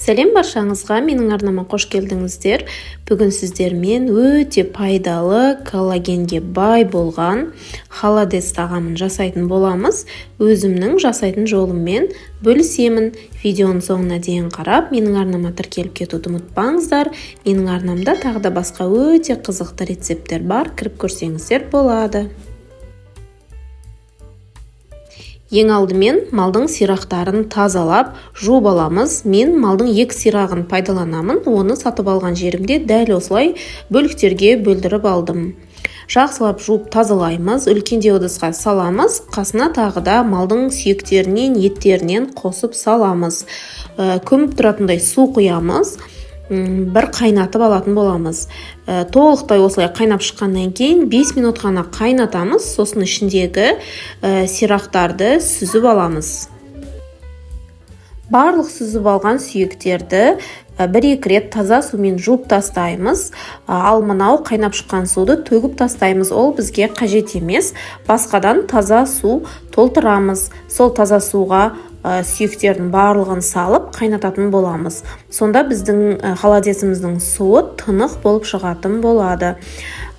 Сәлем баршаңызға, менің арнама қош келдіңіздер. Бүгін сіздермен өте пайдалы, коллагенге бай болған холодец тағамын жасайтын боламыз. Өзімнің жасайтын жолыммен бөлісемін. Видеоның соңына дейін қарап, менің арнама тіркеліп кетуді ұмытпаңыздар. Менің арнамда тағы да басқа өте қызықты рецепттер бар, кіріп көрсеңіздер болады. Ең алдымен малдың сирақтарын тазалап, жуып аламыз. Мен малдың екі сирағын пайдаланамын. Оны сатып алған жерімде дәл осылай бөліктерге бөлдіріп алдым. Жақсылап жуып тазалаймыз, үлкендеу ыдысқа саламыз. Қасына тағы да малдың сүйектерінен, еттерінен қосып саламыз. Көміп тұратындай су құямыз. Бір қайнатып алатын боламыз. Толықтай осылай қайнап шыққаннан кейін 5 минут ғана қайнатамыз, сосын ішіндегі сирақтарды сүзіп аламыз. Барлық сүзіп алған сүйектерді бір-екі рет таза сумен жуып тастаймыз. Ал мынау қайнап шыққан суды төгіп тастаймыз, ол бізге қажет емес. Басқадан таза су толтырамыз. Сол таза суға сүйектердің барлығын салып қайнататын боламыз. Сонда біздің холодеціміздің суы тынық болып шығатын болады.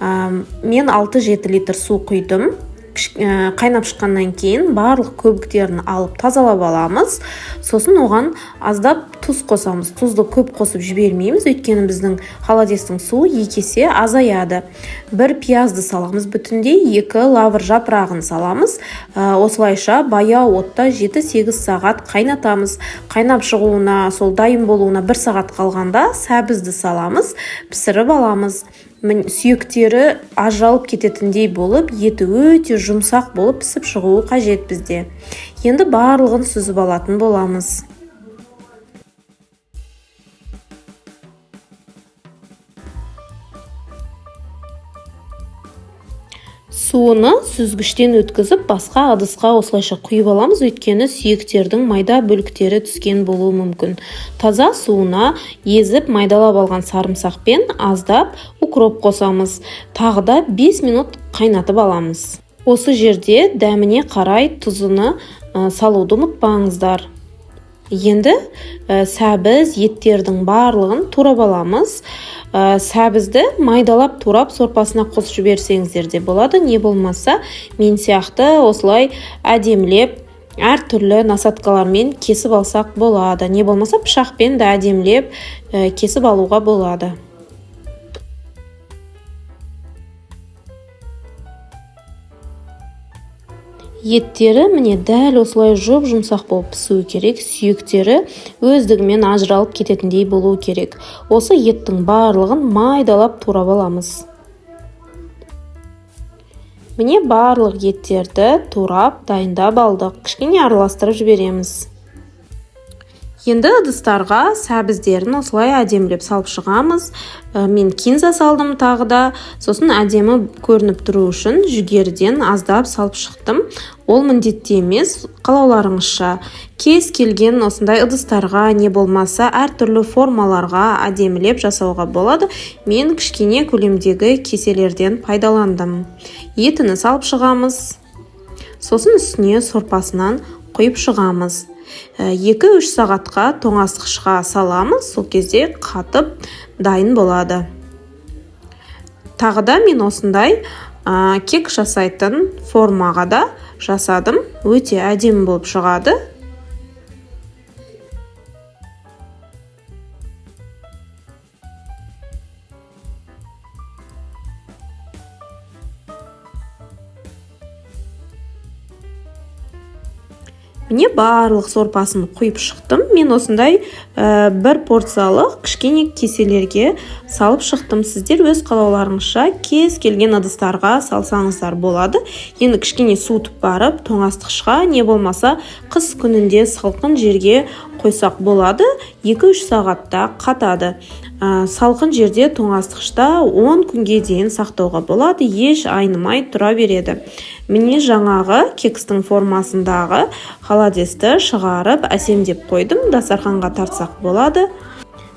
Мен 6-7 литр су құйдым. Қайнап шыққаннан кейін барлық көбіктерін алып тазалап аламыз. Сосын оған аздап тұз қосамыз. Тұзды көп қосып жібермейміз, өйткені біздің холодецтің суы екі есе азаяды. Бір пиязды саламыз бүтіндей, 2 лавр жапырағын саламыз. Осылайша баяу отта 7-8 сағат қайнатамыз. Қайнап шығуына, сол дайын болуына 1 сағат қалғанда сәбізді саламыз, пісіріп аламыз. Сүйектері ажыралып кететіндей болып, еті өте жұмсақ болып пісіп шығуы қажет бізде. Енді барлығын сүзіп алатын боламыз. Суыны сүзгіштен өткізіп, басқа ыдысқа осылайша құйып аламыз, өйткені сүйектердің майда бөліктері түскен болуы мүмкін. Таза суына езіп майдалап алған сарымсақпен аздап укроп қосамыз. Тағы да 5 минут қайнатып аламыз. Осы жерде дәміне қарай тұзыны салуды ұмытпаңыздар. Енді сәбіз, еттердің барлығын турап аламыз. Сәбізді майдалап турап сорпасына қосып жіберсеңіздер де болады, не болмаса мен сияқты осылай әдемілеп әртүрлі насадкалармен кесіп алсақ болады, не болмаса пышақпен де әдемілеп кесіп алуға болады. Еттері міне дәл осылай жұп-жұмсақ болып пісуі керек, сүйектері өздігімен ажыралып кететіндей болуы керек. Осы еттің барлығын майдалап турап аламыз. Міне барлық еттерді турап дайындап алдық. Кішкене араластырып жібереміз. Енді ыдыстарға сәбіздерін осылай әдемілеп салып шығамыз. Мен кинза салдым тағы да. Сосын әдемі көрініп тұру үшін жүгеріден аздап салып шықтым. Ол міндетті емес, қалауларыңызша. Кез келген осындай ыдыстарға, не болмаса әртүрлі формаларға әдемілеп жасауға болады. Мен кішкене көлемдегі кеселерден пайдаландым. Етіні салып шығамыз. Сосын үстіне сорпасынан құйып шығамыз. 2-3 сағатқа тоңазытқышқа саламыз, сол кезде қатып дайын болады. Тағы да мен осындай кек жасайтын формаға да жасадым. Өте әдемі болып шығады. Міне барлық сорпасын құйып шықтым. Мен осындай бір порциялық кішкене кеселерге салып шықтым. Сіздер өз қалауларыңызша кез келген ыдыстарға салсаңыздар болады. Енді кішкене суытып барып, тоңазытқышқа, не болмаса қыс күнінде салқын жерге қойсақ болады. 2-3 сағатта қатады. Салқын жерде тоңазытқышта 10 күнге дейін сақтауға болады, еш айнымай тұра береді. Міне жаңағы кекстің формасындағы холодесті шығарып әсемдеп қойдым. Дастарханға тартсақ болады.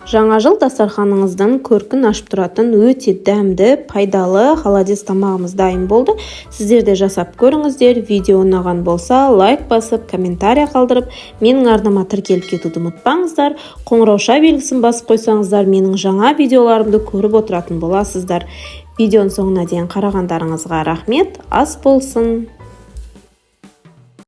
Жаңа жыл дастарханыңыздың көркін ашып тұратын өте дәмді, пайдалы холодец тамағымыз дайын болды. Сіздер де жасап көріңіздер. Видео ұнаған болса, лайк басып, комментарий қалдырып, менің арнама тіркеліп кетуді ұмытпаңыздар. Қоңырауша белгісін басып қойсаңыздар, менің жаңа видеоларымды көріп отыратын боласыздар. Видеоның соңына дейін қарағандарыңызға рахмет. Ас болсын!